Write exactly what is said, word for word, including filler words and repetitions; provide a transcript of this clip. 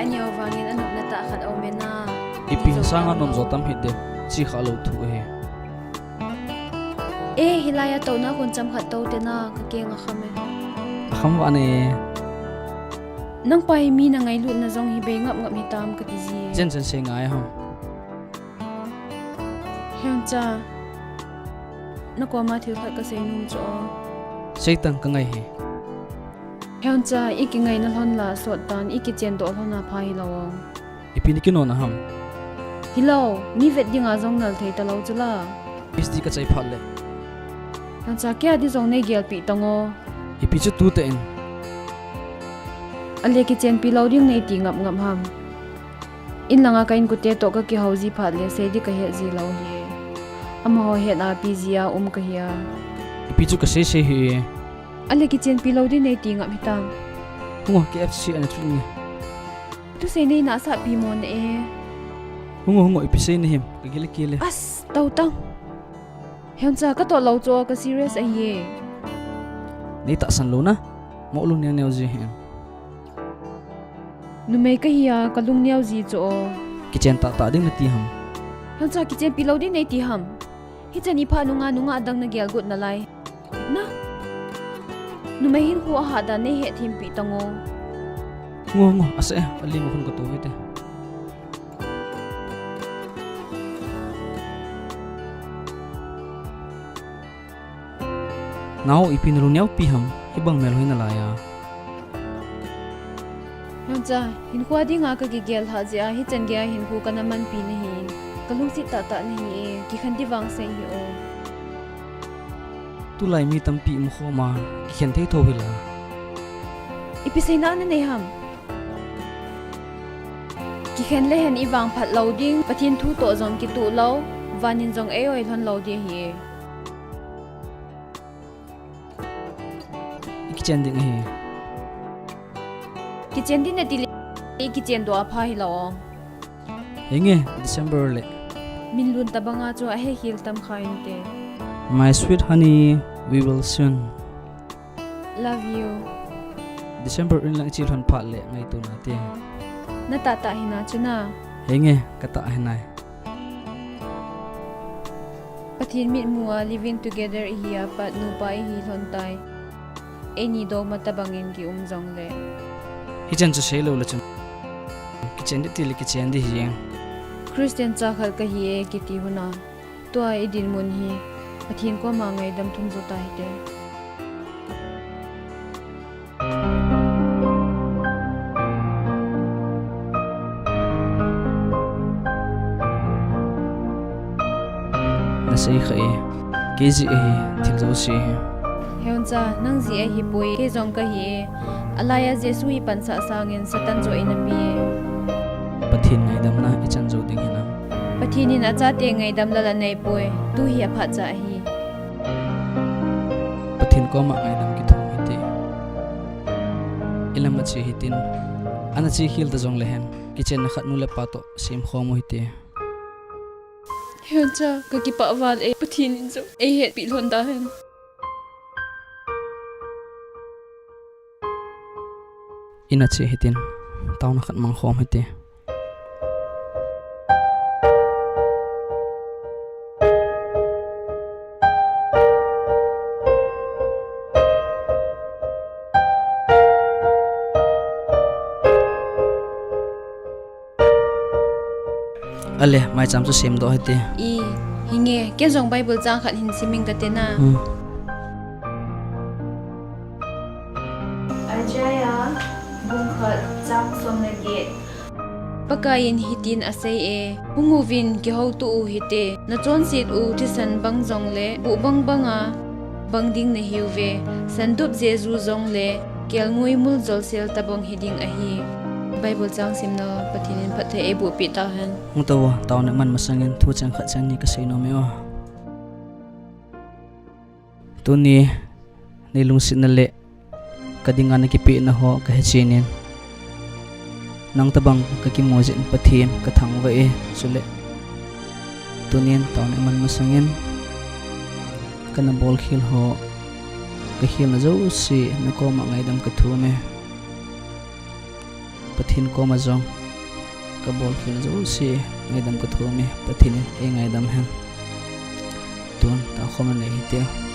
Aneo vangin anopna tah khat aume na. Ipi sanga nom jo tam hite, chi kha lou thu ahi. E, hilai a touna khun cham khat tou te na, ka keng a kham e. A kham va ne. Nang pa hi mi na ngailutna jong hi bei ngap ngap hitam kati ji. Chen chen sei ngai ham. Heoncha, na koma thil khat ka sei nom chu o. Sei tang ka ngai hi. Heoncha, i kingaina lhon la sot tan, i kichen doh lhon a pha hilou o. Ipi na kinona ham? Hilou, mi vet dinga jong nal thei talou chu la. Miss di ka chai phat le. Heoncha, kei a di jong nei gelpi tang o. Ipi chu tu te in. Ale kichenpi lou ding nei ti ngap ngap ham. In langa ka inkote toh ka kihou ji phat le sei di ka het ji lou hi. Amaho het a pi ji a um ka hi a. Ipi chu ka sei sei hi. Ale kichenpi lou di nei ti ngap hitam. Hung o, K F C ana thut nge. Tu sei nei na sa pi mo na e. Hung o, hung o, ipi sei na him. Ka gile kile. As, tau tang. Heoncha, ka toh lou chu ka serious ahi e. Nei tahsan lou na. Mo lung neo neo ji hi. Numei ka hi a, ka lung neo ji chu o. Kichen tah tah ding na ti ham. Heoncha, kichenpi lou ding nei ti ham. Hichan i pha nunga, nunga dang na gel got na lai. Na. Numei hin khu a ha da nei he thim pi tang o. Ngo, ngo, ase, ali mo khun ka to hite. Nao, ipi na lung neo pi ham, hibang mel hoi na lai a. Heoncha, hinkho dinga ka kigel ha jeh a, hichan gei a hinkho ka na manpi na hi, ka lungset tah tah na hi e, kikhen di vang sei hi o. Tulai mi tampi um khom a, kikhen thei tho hi la. Ipi seina na nei ham. Kikhen le hen i vangphat lou ding, Pathen thu toh jong kituh lou, van in jong ei oi lhon lou ding ahi. I kichen ding ahi. Kichen ding na ti le, i kichen doh a pha hi lou. Henge, December le. Min lun tabang a chu a he khel tam kha inte. My sweet honey, we will soon. Love you. December in lang i chi lhon phat le ngaito na te. Na tah tah hi na chu na. Henge, ka tah hi nai. Pathen mitmu a living together i hi a pat nupa i hi lhon tai. Eini doma tabang in ki um jong le. Hichan chu sei lou le chun. Kichen di ti le kichen di hi. Christian cha khat ka hi e kiti hun a. Tua i dinmun hi Pathen koma ngaidam thum jo ta hite. Na sei kha e, kei jeh ahi, thil jouse hi. Heoncha, nang jeh ahi poi, kei jong ka hi e. Alai a Jesu i pansah sangin Satan joh i na pi e. Pathen ngaidamna i chan jou ding hinam. Pathen in achate ngaidam lal anei poi, tu hi aphat cha ahi. Pathen koma ngaidam kithum hite. I lam a che hitin, ana che khel ta jong le hen, kichenna khat nu le pa toh sem khom u hite. Heoncha, ka kipah val e, Pathen in jong ei hetpi lhon ta hen. In a che hitin, taona khat mang khom hite. Ale, maicham chu sem doh hite. I, hinge, ken jong Bible chang khat hin sim ing kate na. Hmm. Isaiah bung khat chang som le get. Pakaiyin hitin asei e, hung uvin kihoutoh u hite, nachonset u thisan bang jongle buh bang banga bang ding nahiuve, sandup jeju jongle kelngoi mul jolsel tabang hiding ahi. Bible chang simna Pathen in phatthei eiboh peh tahen. Hung tauvo, taona man masangin thu chang khat chang ni kasei nom e o. Tuni, nei lungsetna le kadinga nakipehna ho kahe chenin. Nang tabang kakimu jeh in Pathen kathangvah e, chule tunin taona man masangin kana bolkhel ho, kakhelna jouse nakoma ngaidam kathum e. Pathen koma jong kabol khel jouse ngaidam kathum e, Pathen in eingaidam hen. Tun takhom anei hite.